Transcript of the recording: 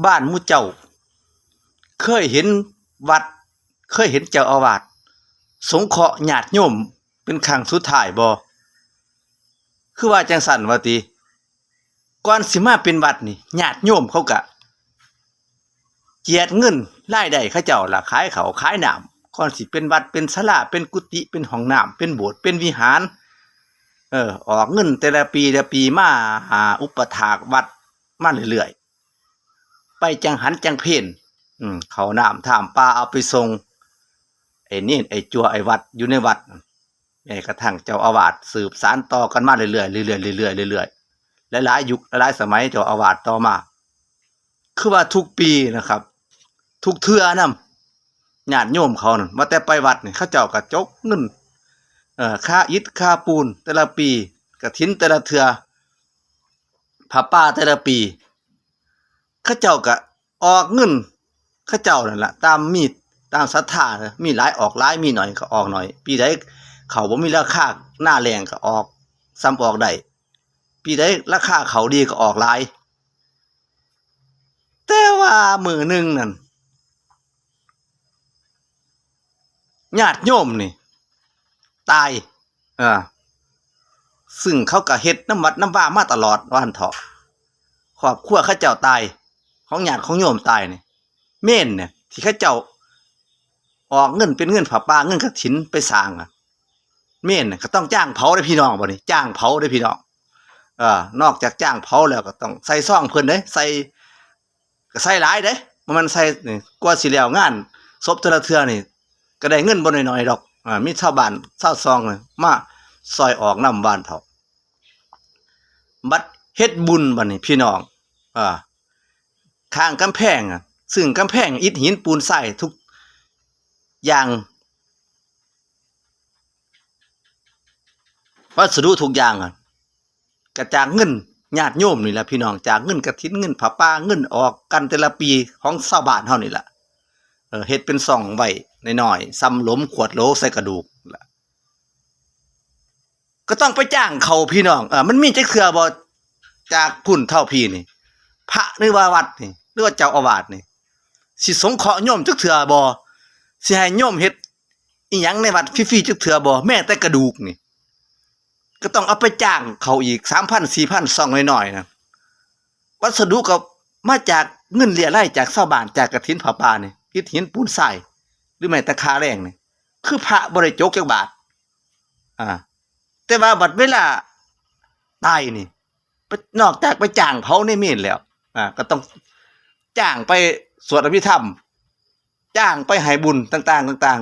ບ້ານໝູ່ເຈົ້າ ເຄີຍເຫັນວັດ ເຄີຍເຫັນເຈົ້າອາວາດສົງເຄາະຍາດໂຍມເປັນຄັ້ງສຸດທ້າຍບໍ່? ຄືວ່າຈັ່ງຊັ້ນວ່າຕິ. ກ່ອນຊິມາເປັນວັດນີ້ ຍາດໂຍມເຂົາກະຈຽດເງິນລາຍໄດ້ເຂົາເຈົ້າລະ ຂາຍເຂົ້າຂາຍນ້ຳ. ກ່ອນຊິເປັນວັດ ເປັນສາລາ ເປັນກຸຕິ ເປັນຫ້ອງນ້ຳ ເປັນໂບດ ເປັນວິຫານ ເອີ ອອກເງິນແຕ່ລະປີ ແຕ່ລະປີມາ ຫາອຸປະຖາກວັດມາເລື້ອຍໆ ໄປຈັງຫັນຈັງເພນ ອືມ ເຂົ້ານ້ຳທາມປ່າເອົາໄປສົ່ງ ໄອ້ເນນ ໄອ້ຈົວ ໄອ້ວັດ ຢູ່ໃນວັດ ແມ້ກະທັ່ງເຈົ້າອາວາດ ສືບສານຕໍ່ກັນມາເລື້ອຍໆ ເລື້ອຍໆ ເລື້ອຍໆ ເລື້ອຍໆ ຫຼາຍໆຍຸກ ຫຼາຍໆສະໄໝ ເຈົ້າອາວາດຕໍ່ມາ. ຄືວ່າທຸກປີນະຄັບ ທຸກເທື່ອນຳ ຍາດໂຍມເຂົານັ້ນ ວ່າແຕ່ໄປວັດນີ້ ເຂົາເຈົ້າກະຈົກເງິນ ເອີ ຄ່າອິດຄ່າປູນແຕ່ລະປີ ກະຖິນແຕ່ລະເທື່ອ ຜ້າປ່າແຕ່ລະປີ ເຂົາເຈົ້າກະອອກເງິນເຂົາເຈົ້ານັ້ນລະ ຕາມມີ ຕາມສັດທາ ມີຫຼາຍອອກຫຼາຍ ມີໜ້ອຍກະອອກໜ້ອຍ. ປີໃດເຂົ້າບໍ່ມີລາຄາ ໜ້າແລ້ງກະອອກສ່ຳອອກໄດ້ ປີໃດລາຄາເຂົ້າດີກະອອກຫຼາຍ. ແຕ່ວ່າມື້ໜຶ່ງນັ້ນ ຍາດໂຍມນີ້ຕາຍ ເອີ ຊຶ່ງເຂົາກະເຮັດນຳວັດນຳວາມາຕະຫຼອດວ່າຊັ້ນເຖາະ. ຄອບຄົວເຂົາເຈົ້າຕາຍ ຂອງຍາດຂອງໂຍມຕາຍນີ້ ເມນນີ້ທີ່ເຂົາເຈົ້າອອກເງິນເປັນເງິນຜ້າປ່າ ເງິນກະຖິນໄປສ້າງ ເມນກະຕ້ອງຈ້າງເຜົາເດ້ພີ່ນ້ອງ ບາດນີ້ຈ້າງເຜົາເດ້ພີ່ນ້ອງ. ເອີ ນອກຈາກຈ້າງເຜົາແລ້ວກະຕ້ອງໃສ່ຊອງເພິ່ນເດ້ ໃສ່ ກະໃສ່ຫຼາຍເດ້ ບໍ່ແມ່ນໃສ່ ກວ່າຊິແລ້ວງານສົບແຕ່ລະເທື່ອນີ້ ກະໄດ້ເງິນບໍ່ໜ້ອຍໆດອກ. ເອີ ມີຊາວບ້ານຊາວຊ່ອງມາຊ່ອຍອອກນຳວ່າຊັ້ນເຖາະ. ບັດເຮັດບຸນບາດນີ້ພີ່ນ້ອງ ເອີ ຂ້າງກຳແພງ ຊຶ່ງກຳແພງອິດຫີນປູນຊາຍທຸກຢ່າງ ວັດສະດຸທຸກຢ່າງ ກະຈາກເງິນຍາດໂຍມນີ້ລະພີ່ນ້ອງ ຈາກເງິນກະຖິນ ເງິນຜ້າປ່າ ເງິນອອກກັນແຕ່ລະປີຂອງຊາວບ້ານເຮົານີ້ລະ. ເອີ ເຮັດເປັນຊ່ອງໄວ້ໜ້ອຍໆ ສ່ຳຫຼົມຂວດໂຫຼໃສ່ກະດູກລະ ກະຕ້ອງໄປຈ້າງເຂົາພີ່ນ້ອງ. ເອີ ມັນມີຈັກເທື່ອບໍ່ ຈາກພຸ້ນເທົ່າພີ້ນີ້ ພະ ຫຼືວ່າວັດນີ້ ຫຼືວ່າເຈົ້າອາວາດນີ້ ຊິສົງເຄາະໂຍມຈັກເທື່ອບໍ່? ຊິໃຫ້ໂຍມເຮັດອີ່ຫຍັງໃນວັດຟຣີໆຈັກເທື່ອບໍ່? ແມ້ແຕ່ກະດູກນີ້ ກະຕ້ອງເອົາໄປຈ້າງເຂົາອີກ ສາມພັນ ສີ່ພັນ ຊ່ອງນ້ອຍໆນະ. ວັດສະດຸກະມາຈາກເງິນເລຍລາຍຈາກຊາວບ້ານ ຈາກກະຖິນຜ້າປ່ານີ້ ອິດຫີນປູນຊາຍ ຫຼືແມ້ແຕ່ຄ່າແຮງນີ້ ຄືພະບໍ່ໄດ້ຈົກຈັກບາດ. ອາ ແຕ່ວ່າບັດເວລາຕາຍນີ້ ນອກຈາກໄປຈ້າງເຜົາໃນເມນແລ້ວ ອາ ກະຕ້ອງຈ້າງໄປສວດອະພິທຳ ຈ້າງໄປໃຫ້ບຸນຕ່າງໆຕ່າງ